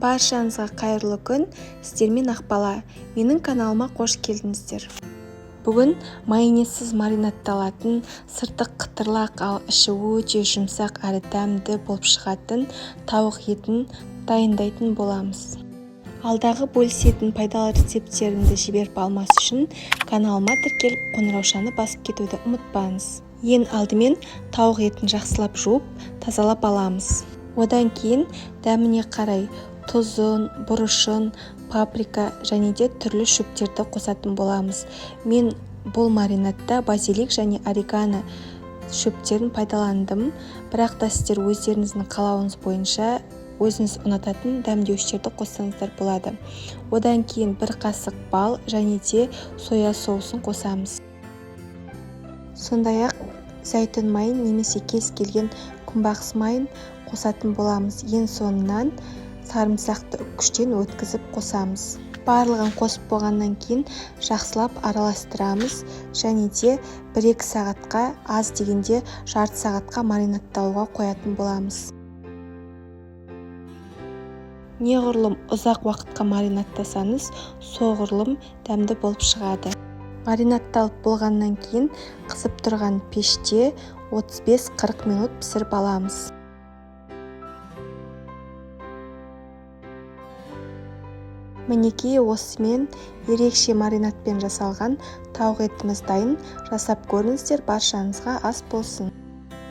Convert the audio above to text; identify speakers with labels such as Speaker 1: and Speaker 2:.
Speaker 1: Баршаңызға қайырлы күн, сіздермен Ақбала. Менің каналыма қош келдіңіздер. Бүгін майонезсіз маринадталатын, сырты қытырлақ, ал іші өте жұмсақ әрі дәмді болып шығатын тауық етін дайындайтын боламыз. Алдағы бөлісетін пайдалы рецепттерімді жіберіп алмас үшін каналыма тіркеліп, қоңыраушаны басып кетуді ұмытпаңыз. Ең алдымен тауық етін жақсылап жуып, тазалап аламыз. Одан кейін дәміне қарай тұзын, бұрышын, паприка және де түрлі шөптерді қосатын боламыз. Мен бұл маринадта базилик және орегано шөптерін пайдаландым, бірақ та сіздер өздеріңіздің қалауыңыз бойынша өзіңіз ұнататын дәмдеуіштерді қоссаңыздар болады. Одан кейін бір қасық бал және де соя соусын қосамыз. Сондай-ақ зәйтүн майын немесе кез келген күнбағыс майын қосатын боламыз. Ең соңынан сарымсақты үккіштен өткізіп қосамыз. Барлығын қосып болғаннан кейін жақсылап араластырамыз және де 1-2 сағатқа, аз дегенде жарты сағатқа маринадталуға қоятын боламыз. Неғұрлым ұзақ уақытқа маринадтасаңыз, соғұрлым дәмді болып шығады. Маринадталып болғаннан кейін қызып тұрған пеште 35-40 минут пісіріп аламыз. Мінекей, осымен ерекше маринадпен жасалған тауық етіміз дайын. Жасап көріңіздер, баршаңызға ас болсын.